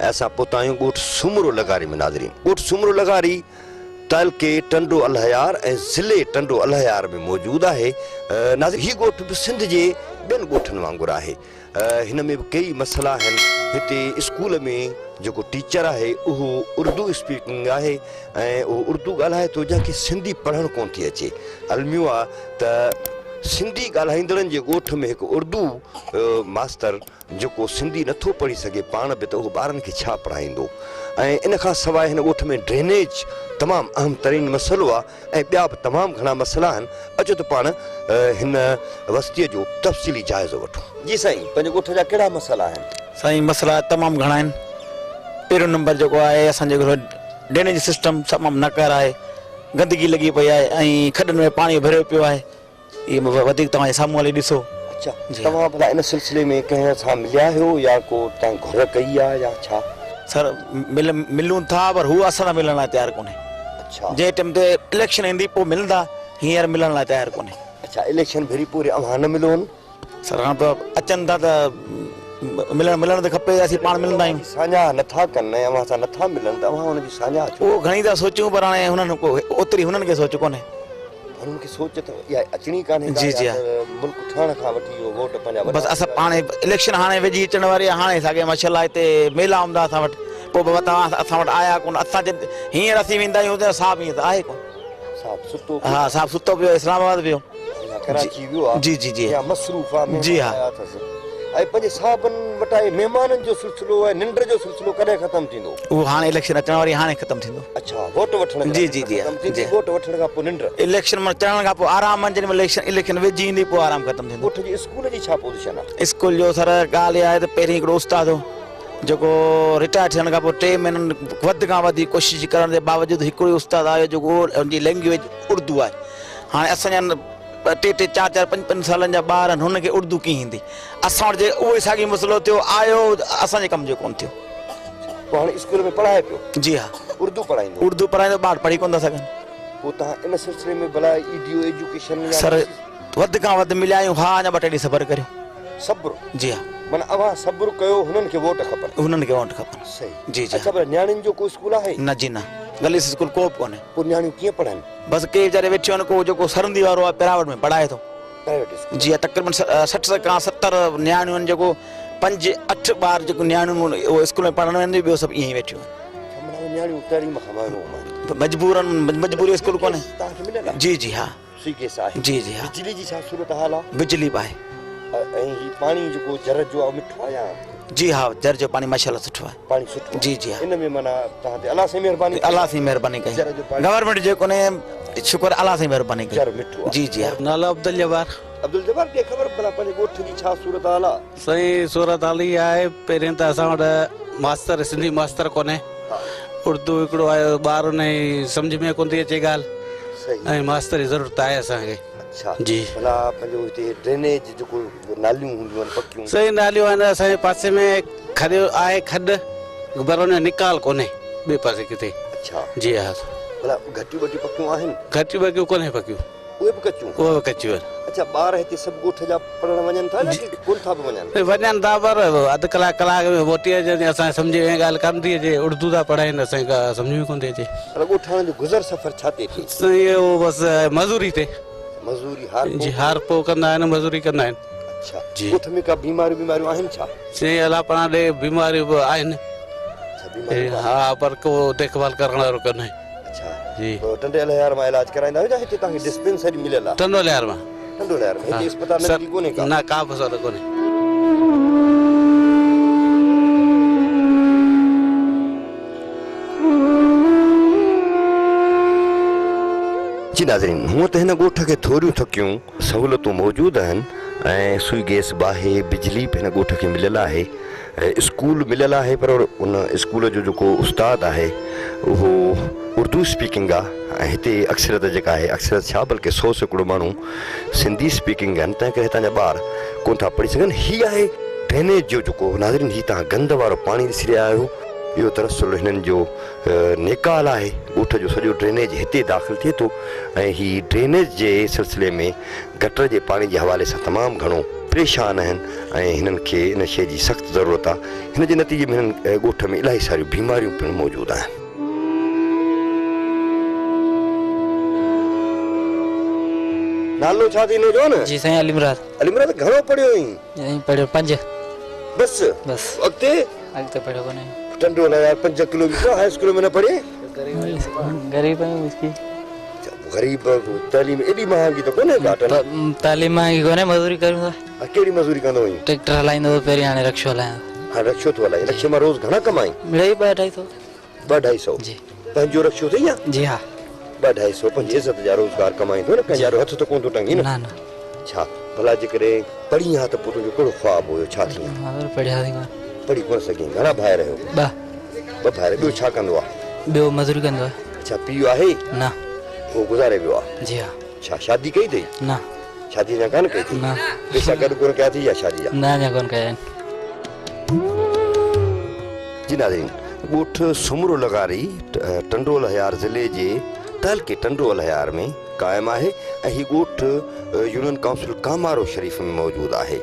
۽ اسان پهتا آهيون ڳوٺ سومرو لغاري ۾ ناظرين ڳوٺ سومرو لغاري تعلقي ٽنڊو الهيار ۽ ضلعي ٽنڊو الهيار ۾ موجود آهي ناظرين هي ڳوٺ به سنڌ جي ٻين ڳوٺن وانگر آهي هن ۾ به ڪيئي مسئلا آهن هتي اسڪول ۾ جيڪو ٽيچر آهي اهو اردو اسپيڪنگ آهي ۽ اهو اردو ڳالهائي ٿو جنهن کي سنڌي پڙهڻ ڪونه ٿي اچي الميو آ ته سنڌي ڳالهائيندڙن جي ڳوٺ ۾ هڪ اردو ماستر جيڪو سنڌي نه ٿو پڙهي سگهي پاڻ به ته اهو ٻارن کي ڇا پڙهائيندو ۽ ان کان سواء هن ڳوٺ ۾ ڊرينيج تمام اهم ترين مسئلو آ ۽ ٻيا به تمام گهڻا مسئلا آهن اچو ته پاڻ هن وستيء جو تفصيلي جائزو وٺون. جي سائين پنهنجي ڳوٺ جا ڪهڙا مسئلا آهن؟ سائين مسئلا تمام گهڻا آهن پهريون نمبر جيڪو آهي اسان جي ڊرينيج سسٽم تمام ناڪاره آهي گندگي لڳي پئي آهي ۽ کڏن ۾ پاڻي ڀريو پيو آهي اهي وڌيڪ توهان جي سامهون هلي ڏسو. اڇا توهان ڀلا ان سلسلي ۾ ڪنهن سان مليا آهيو يا ڪو توهان گهر ڪئي آهي يا ڇا؟ سر ملون ٿا پر هو اسان سان ملڻ لاء تيار ڪونهي. اڇا. جنهن ٽيم تي اليڪشن ايندي پوء ملندا هينئر ملڻ لاء تيار ڪونهي. اڇا اليڪشن ڀري پوري اوهان نه ملو هن؟ سر هاڻ ته اچن ٿا ته ملڻ ملڻ ته کپي اسين پاڻ ملندا آهيون. ساڃاهه نه ٿا ڪن ۽ اوهان سان نه ٿا ملن ته اوهان انهن جي ساڃاهه ڇو؟ اهو گهڻي ٿا سوچيون پر هاڻي هنن ڪو اوتري هنن کي سوچ ڪونهي. هنن کي سوچ ته اها اچڻي ڪانهي ڪا جي جي يا ته ملڪ ٺهڻ کان وٺي اهو ووٽ پنهنجا وڏا بس اسان پاڻ اليڪشن هاڻي ويجهي اچڻ واري آهي هاڻي ساڳي ماشاءالله هتي ميلا هوندا اسان وٽ پوء بابا توهان اسان وٽ آيا ڪونه اسان جن هينئر اسين ويندا آهيون ته صاحب ائين ته آهي ڪونه. صاحب ستو پيو. ها صاحب ستو پيو اسلام آباد ويو. يا ڪراچي ويو آ. جي جي جي. يا مصروف آ مهمان جي ها. آيا اٿس ۽ پنهنجي صاحبن وٽ اهي مهمانن جو سلسلو ۽ ننڊ جو سلسلو ڪڏهن ختم ٿيندو؟ اهو هاڻي اليڪشن اچڻ واري آهي هاڻي ختم ٿيندو. اڇا ووٽ وٺڻ جي جي لاء جي جي ختم ٿيندي جي ووٽ وٺڻ کان پوء ننڊ. اليڪشن مان چڙهڻ کان پوء آرام آ جيڏي مهل اليڪشن اليڪشن ويجهي ايندي پوء آرام ختم ٿيندو. ڳوٺ جي اسڪول جي ڇا پوزيشن آ؟ اسڪول جو سر ڳالهه اها آهي ته پهرين هڪڙو استاد هو جيڪو رٽائر ٿيڻ کان پوء ٽي مهينن وڌ کان وڌ ڪوشش ڪرڻ جي باوجود هڪڙو ئي استاد آيو جيڪو ان جي لينگويج اردو آهي هاڻي اسان جا ٽي ٽي چار چار پنج پنج سالن جا ٻار آهن هن کي اردو ڪيئن ايندي اسان وٽ جي اهو ئي ساڳي مسئلو ٿيو آيو اسان جي ڪم جو ڪونه ٿيو. پوء هاڻي اسڪول ۾ پڙهائي پيو؟ جي ها. اردو پڙهائيندو؟ اردو پڙهائيندو ٻار پڙهي ڪونه ٿا سگهن. پوء توهان ان سلسلي ۾ ڀلا اي ڊي او ايجوڪيشن يا سر وڌ کان وڌ مليا آهيون ها اڃا ٻه ٽي ڏينهن صبر ڪريو. صبر؟ جي ها. معنيٰ اوهان صبر ڪيو هنن کي ووٽ کپن. هنن کي ووٽ کپن. صحيح. جي جي. اڇا ڀلا نياڻين جو ڪو اسڪول آهي؟ نه جي نه گرلس اسڪول ڪو به ڪونهي. پوء نياڻيون ڪيئن پڙهن؟ بس ڪي ويچاري ويٺيون آهن ڪو جيڪو سرندي وارو آهي پرائيويٽ ۾ پڙهائي ٿو. Private school. جي ها تقريبن 60 کان 70 نياڻيون آهن جيڪو پنج اٺ ٻار جيڪو نياڻيون اهو اسڪول ۾ پڙهڻ وينديون ٻيو سڀ ائين ئي ويٺيون آهن. ڇا معنيٰ اهي نياڻيون تعليم کان محروم آهن؟ مجبورن مجبوري اسڪول ڪونهي. توهان کي مليل آهي؟ جي جي ها. سوئي گيس آهي؟ جي جي ها. بجلي جي ڇا صورت حال آهي؟ بجلي به آهي. ۽ هي پاڻي جيڪو جر جو آهي مٺو آهي يا؟ جي ها جر جو پاڻي ماشاءالله سٺو آهي. پاڻي سٺو آهي. جي جي ها. ان ۾ معنيٰ توهان تي الله سائين مهرباني ڪئي. الله سائين مهرباني ڪئي. جر جو پاڻي گورنمينٽ جي ڪونهي شڪر الله سائين مهرباني ڪئي. جر مٺو آهي. جي جي ها. نالو عبدالجبار. عبدالجبار ڏي خبر ڀلا پنهنجي ڳوٺ جي ڇا صورت حال آ؟ سائين صورت حال هي آهي پهرين ته اسان وٽ ماستر سنڌي ماستر ڪونهي اردو هڪڙو آيو ٻار ان جي سمجهه ۾ ڪونه ٿي اچي ڳالهه ۽ ماستر جي ضرورت آهي اسان کي. اڇا جي. ڀلا پنهنجو هتي ڊرينيج جيڪو ناليون هونديون آهن پڪيون. سائين ناليون آهن اسان جي پاسي ۾ کڏ آهي کڏ پر ان جو نيڪال ڪونهي ٻئي پاسي ڪٿي. اڇا جي ها. ڀلا گهٽيون ٻٽيون پڪيون آهن؟ گهٽيون ٻڪيون ڪونهي پڪيون. اهي به ڪچيون؟ اهي به ڪچيون آهن. اڇا ٻار هتي سڀ ڳوٺ جا پڙهڻ وڃن ٿا يا ڪي ڪونه ٿا به وڃن؟ وڃن ٿا پر اڌ ڪلاڪ ڪلاڪ ۾ موٽي اچن اسان کي سمجهه ۾ ڳالهه ڪانه ٿي اچي اردو ٿا پڙهائين اسان کي سمجهه ۾ ڪونه ٿي اچي. ڀلا ڳوٺاڻن جو گذر سفر ڇا تي ٿئي؟ سائين اهو بس مزوري تي. مزوري هارپو؟ جي هارپو ڪندا آهن مزوري ڪندا آهن. اڇا جي. ڳوٺ ۾ ڪا بيماريون بيماريون آهن ڇا؟ سائين الله پناهه ڏي بيماريون به آهن. اڇا بيماريون به آهن. ها پر ڪو ديک ڀال ڪرڻ وارو ڪونهي. اڇا جي. پوء ٽنڊي الهيار مان علاج ڪرائيندا آهيو يا هتي توهان کي ڊسپينسري مليل آهي؟ ٽنڊو الهيار مان. ٽنڊو الهيار ۾ هتي اسپتال ننڍي ڪونهي ڪا؟ نه ڪا به سهولت ڪونهي. جي ناظرين هونء ته هن ڳوٺ کي ٿوريون ٿڪيون سهولتون موجود آهن ۽ سوئي گئس به آهي بجلي به هن ڳوٺ کي مليل آهي اسڪول مليل آهي پر ان اسڪول جو جيڪو استاد آهي اهو اردو اسپيڪنگ آ ۽ هتي اڪثريت جيڪا آهي اڪثريت ڇا بلڪه 100% ماڻهو سنڌي اسپيڪنگ آهن تنهن ڪري هتان جا ٻار ڪونه ٿا پڙهي سگهن هي آهي ڊرينيج جو جيڪو ناظرين هي توهان گند وارو پاڻي ڏسي رهيا آهيو اهو دراصل هنن جو نيڪال آهي ڳوٺ جو سڄو ڊرينيج هتي داخل ٿئي ٿو ۽ هي ڊرينيج جي سلسلي ۾ گٽر جي پاڻي جي حوالي سان تمام گهڻو. پريشان آهن ۽ هنن کي ان شيء جي سخت ضرورت آهي. هن جي نتيجي ۾ هنن ڳوٺ ۾ الاهي ساريون بيماريون پڻ موجود آهن. نالو ڇا ٿيندو جو نه؟ جي سائين علي مراد. علي مراد گهڻو پڙهيو آهين؟ سائين پڙهيو پنج. بس؟ بس. اڳتي؟ اڳتي پڙهيو ڪونهي. Tando Allahyar 5 kilometre high school ۾ نه پڙهين؟ غريب آهيون مسڪين. غريب تعليم ايڏي مهانگي ته ڪونهي ڪا ٽن. تعليم مهانگي ڪونهي مزوري ڪريون ٿا. ها ڪهڙي مزوري ڪندو آهين؟ ٽريڪٽر هلائيندو هو پهرين هاڻي رڪشو هلايان ٿو. هاڻي رڪشو ٿو هلائين رڪشي مان روز گهڻا ڪمائين؟ مڙئي ٻه اڍائي سو. ٻه اڍائي سو؟ جي. پنهنجو رڪشو اٿئي يا؟ جي ها. ٻه اڍائي سو پنهنجي عزت جا روزگار ڪمائين ٿو نه ڪنهن جي آڏو هٿ ته ڪونه ٿو ٽنگين نه؟ نه نه. ڇا ڀلا جيڪڏهن پڙهين ها ته پوء تنهنجو ڪهڙو خواب هيو ڇا ٿئين ها؟ ها پڙهياسين ڪونه. پڙهي ڪونه سگهين گهڻا ڀائر آهيو؟ ٻه. ٻه ڀائر ٻيو ڇا ڪندو آهي؟ ٻيو مزوري ڪندو آهي. اڇا پيء آهي؟ نه. هو گذاري ويو آهي؟ جي ها. ڇا شادي ڪئي اٿئي؟ نه. شادي اڃا ڪانه ڪئي اٿئي؟ نه. پئسا گڏ ڪونه ڪيا اٿئي يا شادي جا؟ نه اڃا ڪونه ڪيا آهن. جي ناظرين ڳوٺ سومرو لغاري ٽنڊو الهيار ضلعي جي تعلقي ٽنڊو الهيار ۾ قائم آهي ۽ هي ڳوٺ يونين ڪائونسل ڪامارو شريف ۾ موجود آهي.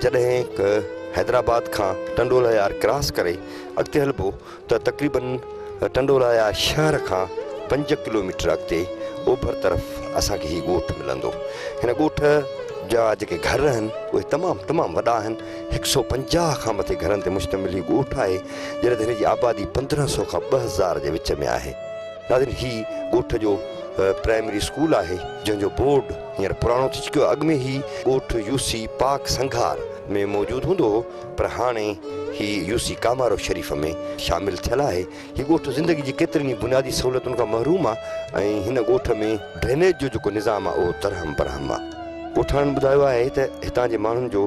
جڏهن حيدرآباد کان ٽنڊو الهيار ڪراس ڪري اڳتي هلبو ته تقريبن ٽنڊو الهيار شهر کان 5 ڪلوميٽر اڳتي اوڀر طرف اسان کي هي ڳوٺ ملندو. هن ڳوٺ جا جيڪي گهر آهن اهي تمام تمام وڏا آهن. 150 کان مٿي گهرن تي مشتمل هي ڳوٺ آهي جڏهن ته هن جي آبادي 1500 کان 2000 جي وچ ۾ آهي. ناظرين هي ڳوٺ جو پرائمري اسڪول آهي جنهن جو بورڊ هينئر پراڻو ٿي چڪيو آهي. اڳ ۾ هي ڳوٺ يو سي پاڪ سنگهار ۾ موجود هوندو هو پر هاڻي هي يو سي ڪامارو شريف ۾ شامل ٿيل آهي. هي ڳوٺ زندگي جي ڪيترين ئي بنيادي سهولتن کان محروم آهي ۽ هن ڳوٺ ۾ ڊرينيج جو جيڪو نظام آهي اهو درهم برهم آهي. ڳوٺاڻن ٻڌايو آهي ته هتان جي ماڻهن جو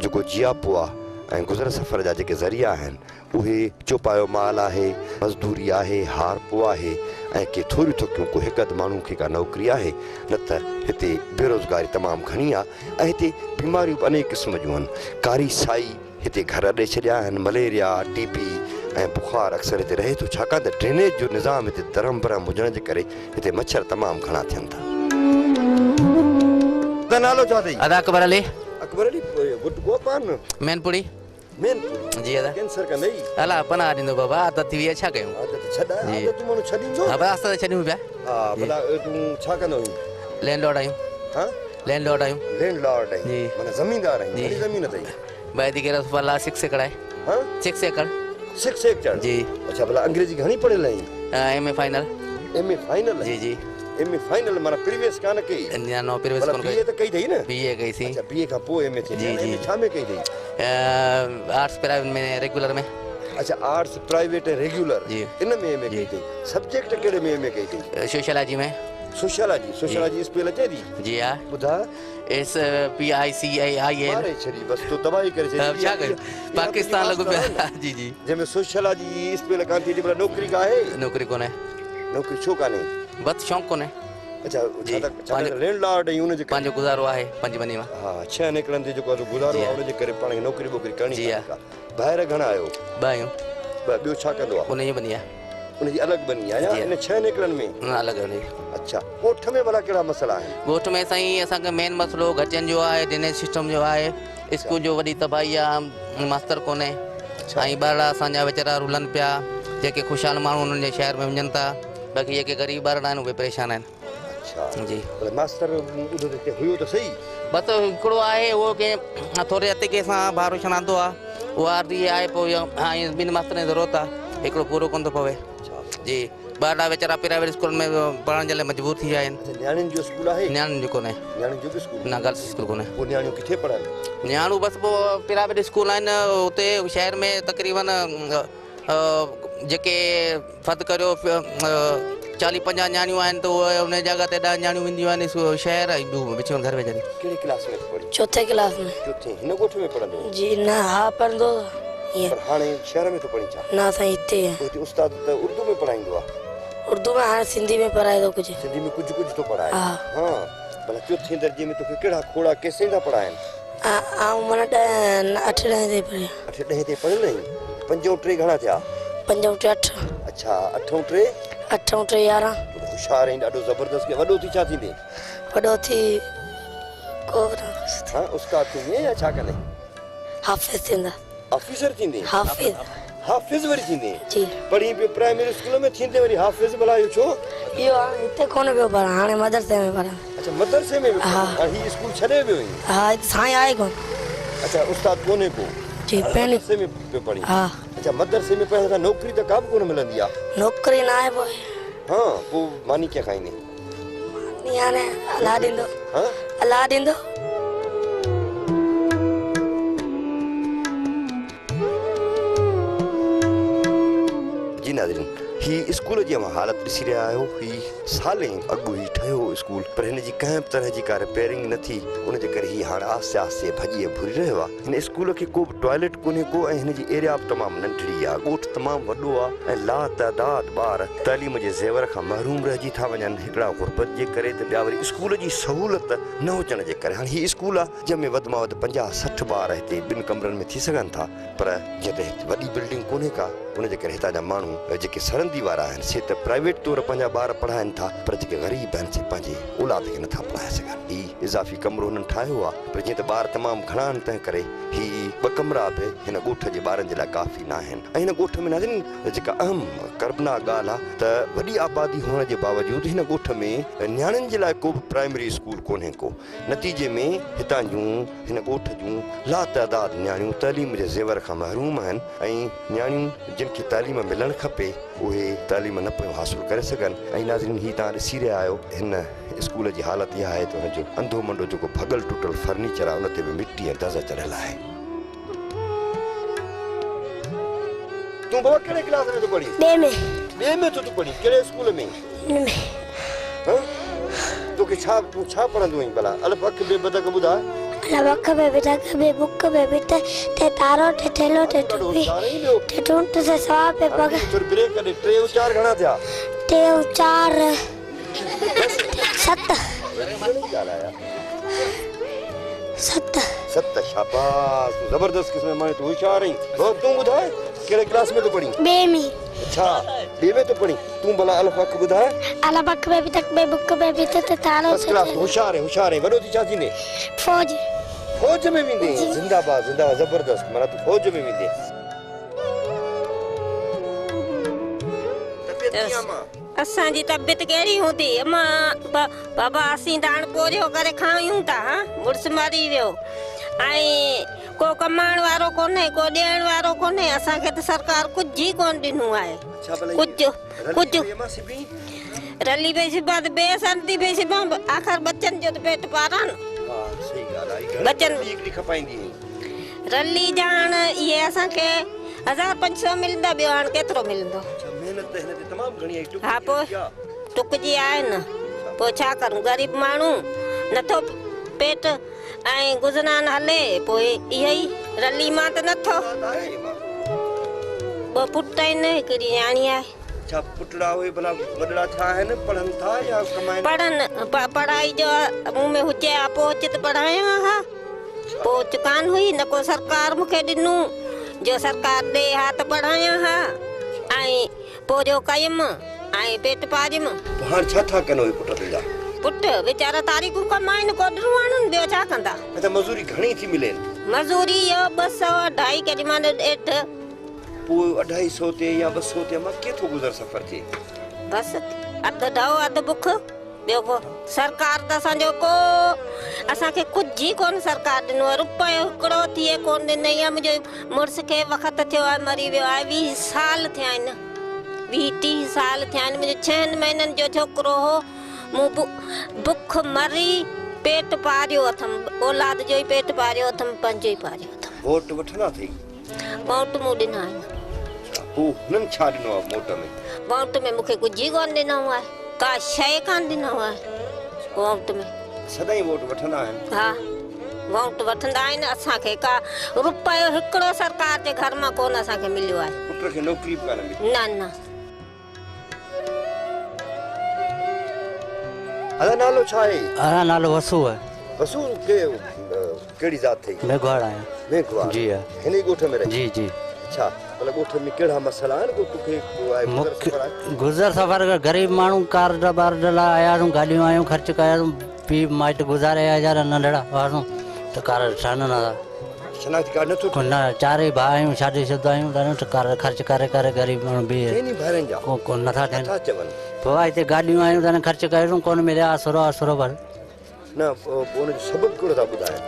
جيڪو جياپو آهي ۽ گذر سفر جا جيڪي ذريعا آهن اهي چوپايو مال آهي، مزدوري آهي، هارپو آهي ۽ ڪي ٿوريون ٿڪيون ڪو هڪ اڌ ماڻهو کي ڪا نوڪري آهي نه ته هتي بيروزگاري تمام گهڻي آهي ۽ هتي بيماريون به انيڪ قسم جون آهن. ڪاري سائي هتي گهر اڏي ڇڏيا آهن، مليريا، ٽي بي ۽ بخار اڪثر هتي رهي ٿو ڇاڪاڻ ته ڊرينيج جو نظام هتي درهم برهم هجڻ جي ڪري هتي مڇر تمام گهڻا ٿين ٿا. ادا نالو ڇا اٿئي؟ ادا اڪبر علي. اڪبر علي گٽڪو پان؟ مين پڙي. مين پوري جي ادا ڪينسر ڪندئي. الا پناهه ڏيندو بابا عادت ٿي وئي آهي ڇا ڪيون. عادت ڇڏ عادت ماڻهو ڇڏيندو. ها بس آهستي آهستي ڇڏيون پيا. ها ڀلا تون ڇا ڪندو آهين. لينڊ لارڊ آهيون. ها لينڊ لارڊ آهيون. لينڊ لارڊ آهين جي معنيٰ زميندار آهين. گهڻي زمين اٿئي. ڀائي the ڪيرا سفر لا 6 ايڪڙ آهي. ها 6 ايڪڙ. 6 ايڪڙ جي. اڇا ڀلا انگريزي گهڻي پڙهيل آهين. M A final. M A final. جي جي. ايم اي فائنل معنيٰ پريويس ڪانه ڪئي. نه نو پريويس ڪونه ڀلا بي اي ته ڪئي اٿئي نه. بي اي ڪئي سي. اڇا بي اي کان پوء ايم اي ٿي. جي جي. ايم اي ڇا ۾ ڪئي اٿئي. Arts private ۾ regular ۾. اڇا آرٽس پرائيويٽ ۽ ريگيولر جي ان ۾ ايم اي ڪئي اٿئي. سبجيڪٽ ڪهڙي ۾ ايم اي ڪئي اٿئي. سوشيالاجي ۾. سوشيالاجي سوشيالاجي اسپيل اچي ٿي. جي ها. ٻڌاء. S P I C A I L. ماري ڇڏي بس تو تباهي ڪري ڇڏي. ڇا ڪيون پاڪستان لڳو پيو جي جي. جنهن ۾ سوشيالاجي اسپيل ڪانه ٿي اچي ڀلا نوڪري ڪا آهي. نوڪري ڪونهي. نوڪري ڇو ڪانهي. بس شوق ڪونهي. اڇا ڇا ته ڇا ته لينڊ لارڊ ۽ ان جي ڪري. پنهنجو گذارو آهي پنهنجي ٻني مان. ها ڇهن ايڪڙن تي جيڪو گذارو آهي ان جي ڪري پاڻ کي نوڪري ٻوڪري ڪرڻي ڪانهي ڪا. ڀائر گهڻا آهيو؟ ٻه آهيون. ٻه ٻيو ڇا ڪندو آهي؟ ان جي ٻني آهي. ان جي الڳ ٻني آهي يا ان ڇهن ايڪڙن ۾؟ نه الڳ ان جي. اڇا ڳوٺ ۾ ڀلا ڪهڙا مسئلا آهن؟ ڳوٺ ۾ سائين اسان کي مين مسئلو گهٽين جو آهي ڊرينيج سسٽم جو آهي اسڪول جو وڏي تباهي آهي ماستر ڪونهي ۽ ٻارڙا اسان جا ويچارا رلن پيا جيڪي خوشحال ماڻهو انهن جي شهر ۾ وڃن ٿا باقي جيڪي غريب ٻارڙا آهن اهي پريشان آهن. اڇا جي ڀلا ماستر ٻڌو ته هتي هيو ته صحيح. بس هڪڙو آهي اهو ڪنهن ٿوري عتيقي سان ڀارو شڻاندو آهي اهو عارضي آهي پوء ۽ ٻن ماسترن جي ضرورت آهي هڪڙو پورو ڪونه ٿو پوي. جي ٻارڙا ويچارا پرائيويٽ اسڪولن ۾ پڙهڻ جي لاء مجبور ٿي ويا آهن. اڇا نياڻين جو اسڪول آهي؟ نياڻين جو ڪونهي. نياڻين جو به اسڪول نه گرلس اسڪول ڪونهي. پوء نياڻيون ڪٿي پڙهن؟ نياڻيون بس پوء پرائيويٽ اسڪول آهن اتي شهر ۾ تقريبن جيڪي فرض ڪريو 40 50 نياڻيون آهن ته اهي ان جڳهه تي 10 نياڻيون وينديون آهن شهر ۽ ٻيون وچ ۾ گهر ويچاريون. ڪهڙي ڪلاس ۾ ٿو پڙهين؟ چوٿين ڪلاس ۾. چوٿين هن ڳوٺ ۾ پڙهندو هئين؟ جي نه ها پڙهندو هوس. پر هاڻي شهر ۾ ٿو پڙهين ڇا؟ نه سائين هتي ئي. پوء هتي استاد ته اردو ۾ پڙهائيندو آهي. اردو ۾ هاڻي سنڌي ۾ پڙهائي ٿو ڪجهه. سنڌي ۾ ڪجهه ڪجهه ٿو پڙهائي. ها. ها ڀلا چوٿين درجي ۾ توکي ڪهڙا کوڙا ڪيسين ٿا پڙهائين؟ آئون معنيٰ ڏهه اٺ ڏهين تائين پڙهيو. اٺ ڏهين تائين پڙهيل آهين؟ پنج ۽ ٽي گهڻا ٿيا؟ پنج ۽ ٽي اٺ. اڇا اٺ ۽ ٽي؟ اٺ ۽ ٽي 11. تون هوشيار آهين ڏاڍو زبردست. وڏو ٿي ڇا ٿيندين؟ وڏو ٿي ڪو به نه خوش. ها استاد ٿيندين يا ڇا ڪندين؟ حافظ ٿيندس. آفيسر ٿيندين؟ حافظ. حافظ وري ٿيندين؟ جي. پڙهين پيو پرائمري اسڪول ۾ ٿيندين وري حافظ ڀلا اهو ڇو؟ اهو هاڻي هتي ڪونه پيو پڙهان هاڻي مدرسي ۾ پڙهان. اڇا مدرسي ۾ پيو پڙهين ها هي اسڪول ڇڏي ويو آهين؟ ها هتي سائين آهي ڪونه. اڇا استاد ڪونهي ڪو. جي پهرين. مدرسي ۾ پيو پڙهين. ها. اڇا مدرسي ۾ پڙهڻ سان نوڪري ته ڪا به ڪونه ملندي آ. نوڪري نه آهي پوء. ها پوء ماني ڪيئن کائيندين؟ ماني هاڻي الله ڏيندو. ها؟ الله ڏيندو. جي ناظرين هي اسڪول جي اوهان حالت ڏسي رهيا آهيو هي سالين اڳ هي ٺهيو هو اسڪول پر هن جي ڪنهن به طرح جي ڪا رپيئرنگ نه ٿي ان جي ڪري هي هاڻ آهستي آهستي ڀڄي ۽ ڀري رهيو آهي هن اسڪول کي ڪو به ٽوائليٽ ڪونهي ڪو ۽ هن جي ايريا به تمام ننڍڙي آهي ڳوٺ تمام وڏو آهي ۽ لا تعداد ٻار تعليم جي زيور کان محروم رهجي ٿا وڃن هڪڙا غربت جي ڪري ته ٻيا وري اسڪول جي سهولت نه هجڻ جي ڪري هاڻ هي اسڪول آهي جنهن ۾ وڌ مان وڌ 50 60 ٻار هتي ٻن ڪمرن ۾ ٿي سگهن ٿا پر جيئن ته هت وڏي بلڊنگ ڪونهي ڪا ان جي ڪري هتان جا ماڻهو جيڪي سرندي وارا آهن سي ته پرائيويٽ طور پنهنجا ٻار پڙهائن ٿا پر جيڪي غريب آهن سي پنهنجي اولاد کي نٿا پڙهائي سگهن. هي اضافي ڪمرو هنن ٺاهيو آهي پر جيئن ته ٻار تمام گهڻا آهن تنهن ڪري هي ٻه ڪمرا به هن ڳوٺ جي ٻارن جي لاء ڪافي ناهن ۽ هن ڳوٺ ۾ ناظرين جيڪا اهم ڪربناڪ ڳالهه آهي ته وڏي آبادي هئڻ جي باوجود هن ڳوٺ ۾ نياڻين جي لاء ڪو به پرائمري اسڪول ڪونهي ڪو. نتيجي ۾ هتان جون هن ڳوٺ جون لاتعداد نياڻيون تعليم جي زيور کان محروم آهن ۽ نياڻيون جن کي تعليم ملڻ کپي اهي تعليم نه پيون حاصل ڪري سگهن ۽ ناظرين هي توهان ڏسي رهيا آهيو هن اسڪول جي حالت اها آهي ته هن جو انڌو منڊو جيڪو ڀڳل ٽٽل فرنيچر آهي ان تي به مٽي ۽ دز چڙهيل آهي. تون بابا ڪهڙي ڪلاس ۾ ٿو پڙهين؟ ٻئي ۾. ٻئي ۾ ٿو تون پڙهين ڪهڙي اسڪول ۾؟ هن ۾. ها توکي ڇا تون ڇا پڙهندو آهين ڀلا الف اک بي بدڪ ٻڌاء. الف اک بي بدڪ بي بڪ بي بت تي تارو ٽي ٿيلهو ٽي ٽوپي ٽي ٽونٽ سي سوا پي پڳ. ٿوري بريڪ ڏي ٽي ۽ چار گهڻا ٿيا؟ ٽي ۽ چار ست. ست. ست شاباس تون زبردست قسم جو ماڻهو تون هوشيار آهين بابا تون ٻڌاء ڪهڙي ڪلاس ۾ ٿو پڙهين؟ ٻئي ۾. اڇا ٻئي ۾ ٿو پڙهين تون ڀلا الف اک ٻڌاء. الف اک بي بي تڪ بي بڪ بي بي ت ت تارو فرسٽ ڪلاس تون هوشيار آهين هوشيار آهين وڏو ٿي ڇا ٿيندين؟ فوج. فوج ۾ ويندين زنده باد زنده باد زبردست معنيٰ تون فوج ۾ ويندين. طبيعت ڪيئن امان؟ اسان جي طبيعت ڪهڙي هوندي امان بابا اسين ته هاڻ پورهيو ڪري کايون ٿا ها مڙس مري ويو ۽ ڪو ڪمائڻ وارو ڪونهي ڪو ڏيڻ وارو ڪونهي اسان کي ته سرڪار ڪجهه ئي ڪونه ڏنو آهي ڪجهه ڪجهه رلي پئي سبان ته بي سرندي پئي سبان آخر ٻچن جو ته پيٽ پاران ٻچن رلي جا هاڻ اهي اسان کي 1500 ملندا ٻيو هاڻ ڪيترو ملندو ها پوء ٽڪجي آهي نه پوء ڇا ڪرون غريب ماڻهو نٿو پيٽ ۽ گذران هلي پوء اها ئي رلي مان ته نٿو. ٻه پٽ آهن هڪڙي نياڻي آهي. ڇا پٽڙا اهي ڀلا وڏڙا ٿيا آهن پڙهن ٿا يا ڪمائن؟ پڙهن پڙهائي جو مون ۾ هجي ها پهچ ته پڙهايان ها پهچ ڪانه هئي نه ڪو سرڪار مون کي ڏنو جو سرڪار ڏي ها ته پڙهايان ها ۽ پورهيو ڪيم ۽ پيٽ پاريم. پوء هاڻ ڇا ٿا ڪن اهي پٽ تنهنجا؟ پٽ ويچارا تاريخون ڪمائن، ڪوڏرون آڻن، ٻيو ڇا ڪندا؟ اڇا مزوري گهڻي ٿي ملين؟ مزوري اهو ٻه سئو اڍائي ڪيڏي مهل ڏيڍ. پوء اڍائي سئو تي يا ٻه سئو تي امان ڪيئن ٿو گذر سفر ٿئي؟ بس اڌ ڍؤ اڌ بک. ٻيو ڪو سرڪار ته اسان جو ڪو اسان کي ڪجهه ئي ڪونه سرڪار ڏنو آهي روپيو هڪڙو ٿئي ڪونه ڏنئي آهي منهنجي مڙس کي وقت ٿيو آهي مري ويو آهي 20 سال ٿيا آهن 20 30 سال ٿيا آهن منهنجو ڇهن مهينن جو ڇوڪرو هو مون بک مري پيٽ پاريو اٿم اولاد جو ئي پيٽ پاريو اٿم پنهنجو ئي پاريو اٿم. ووٽ وٺندا اٿئي؟ ووٽ مون ڏنا آهن. اڇا پوء هنن ڇا ڏنو آهي موٽ ۾؟ ووٽ ۾ مون کي ڪجهه ئي ڪونه ڏنو آهي. ڪا شيء ڪانه ڏنو آهي ووٽ ۾. سدائين ووٽ وٺندا آهن؟ ها ووٽ وٺندا آهن اسان کي ڪا روپيو هڪڙو سرڪار جي گهر مان ڪونه اسان کي مليو آهي. پٽ کي نوڪري به ڪانه ملي؟ نه نه. ادا نالو ڇا آهي؟ ادا نالو وسو آهي. وسو ڪهڙي ذات اٿئي؟ ميگهواڙ آهيان. ميگهواڙ. جي ها. هن ئي ڳوٺ ۾ رهين؟ جي جي. اڇا مطلب ڳوٺ ۾ ڪهڙا مسئلا آهن ڪو توکي ڪو آهي گذر سفر آهي؟ گذر سفر غريب ماڻهو ڪارڊ بارڊ لاء آياسون گاڏيون آيون خرچ ڪياسون پيء مائٽ گذاري ويا ويچارا ننڍڙا هئاسون ته ڪارڊ ٺهن نه ٿا. شناختي ڪارڊ نٿو ٺهي؟ نه چارئي ڀاء آهيون شادي شده آهيون تڏهن ڪارڊ خرچ ڪري ڪري غريب ماڻهو بيهي چئني ڀائرن جا ڪو نٿا ٺهن. ڇا چون؟ بابا هتي گاڏيون آيون تڏهن خرچ ڪيوسون ڪونه مليا آسرو آسرو بس. نه پوء ان جو سبب ڪهڙو ٿا ٻڌائين؟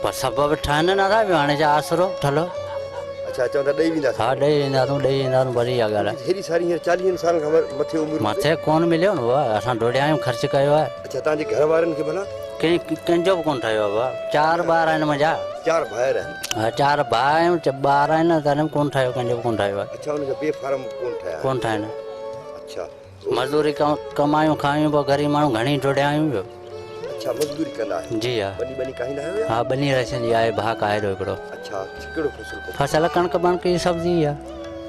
پر سبب ٺهن نه ٿا پيو هاڻي ڇا آسرو ٺلهو. اڇا چون ٿا ڏئي وينداسين. ها ڏئي وينداسون ڏئي وينداسون بس اها ڳالهه آهي. هيڏي ساري هينئر چاليهن سالن کان مٿي عمر هوندي. مٿي ڪونه مليو نه بابا اسان ڊوڙيا آهيون خرچ ڪيو آهي. اڇا توهان جي گهر وارن کي ڀلا؟ ڪنهن ڪنهن جو به ڪونه ٺهيو آهي بابا چار ٻار آهن منهنجا. چار ڀائر آهن. ها چار ڀاء آهيون ٻار آهن تڏهن به ڪونه ٺهيو ڪنهن جو به ڪونه ٺهيو آهي. اڇا ان جا بي فارم ڪونه ٺهيا آهن. ڪونه ٺهيا آهن. اڇا. مزدوري ڪمايون کايون پوء غريب ماڻهو گهڻي ڊوڙيا آهيون پيو. اڇا مزدوري ڪندا آهيو. جي ها. ٻني ٻني ڪاهيندا آهيو يا؟ ها ٻني رسين جي آهي ڀاء ڪاهي ٿو هڪڙو. اڇا ڪهڙو فصل پوکيو؟ فصل ڪڻڪ بڻڪ جي سبزي آ.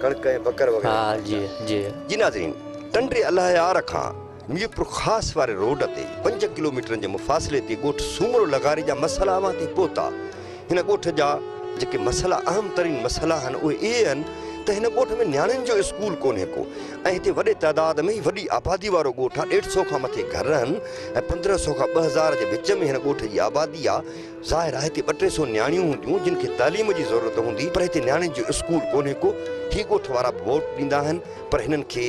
ڪڻڪ ۽ بڪر وغيره. ها جي جي. جي ناظرين ٽنڊي الهيار کان ميرپور خاص واري روڊ تي پنج ڪلوميٽرن جي مفاصلي تي ڳوٺ سومرو لغاري جا مسئلا اوهان تائين پهتا. هن ڳوٺ جا جيڪي مسئلا اهم ترين مسئلا آهن اهي اهي آهن ته هن ڳوٺ ۾ نياڻين جو اسڪول ڪونهي ڪو ۽ هتي وڏي تعداد ۾ هي وڏي آبادي وارو ڳوٺ آهي ڏيڍ سئو کان مٿي گهر آهن ۽ 15 سئو کان 2000 جي وچ ۾ هن ڳوٺ جي آبادي آهي ظاهر آهي هتي ٻه ٽي سئو نياڻيون هونديون جن کي تعليم جي ضرورت هوندي پر هتي نياڻين جو اسڪول ڪونهي ڪو هي ڳوٺ وارا به ووٽ ڏيندا آهن پر هنن کي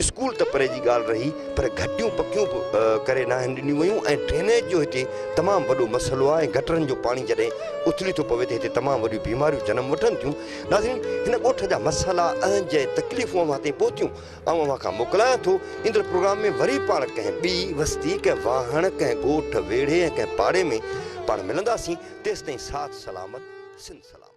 اسڪول ته پري جي ڳالهه رهي پر گهٽيون پڪيون به ڪري ناهن ڏنيون ويون ۽ ڊرينيج جو هتي تمام وڏو مسئلو آهي ۽ گٽرن جو پاڻي جڏهن اٿلي ٿو پوي ته هتي تمام وڏيون بيماريون جنم وٺن ٿيون. ناظرين هن ڳوٺ جا مسئلا، اهنج ۽ تڪليفون اوهان تائين پهتيون. آئون اوهان کان موڪلايان ٿو. ايندڙ پروگرام ۾ وري پاڻ ڪنهن ٻي وستي، ڪنهن واهڻ، ڪنهن ڳوٺ، ويڙهي ۽ ڪنهن پاڙي ۾ پاڻ ملنداسين. تيستائين ساٿ سلامت، سنڌ سلامت.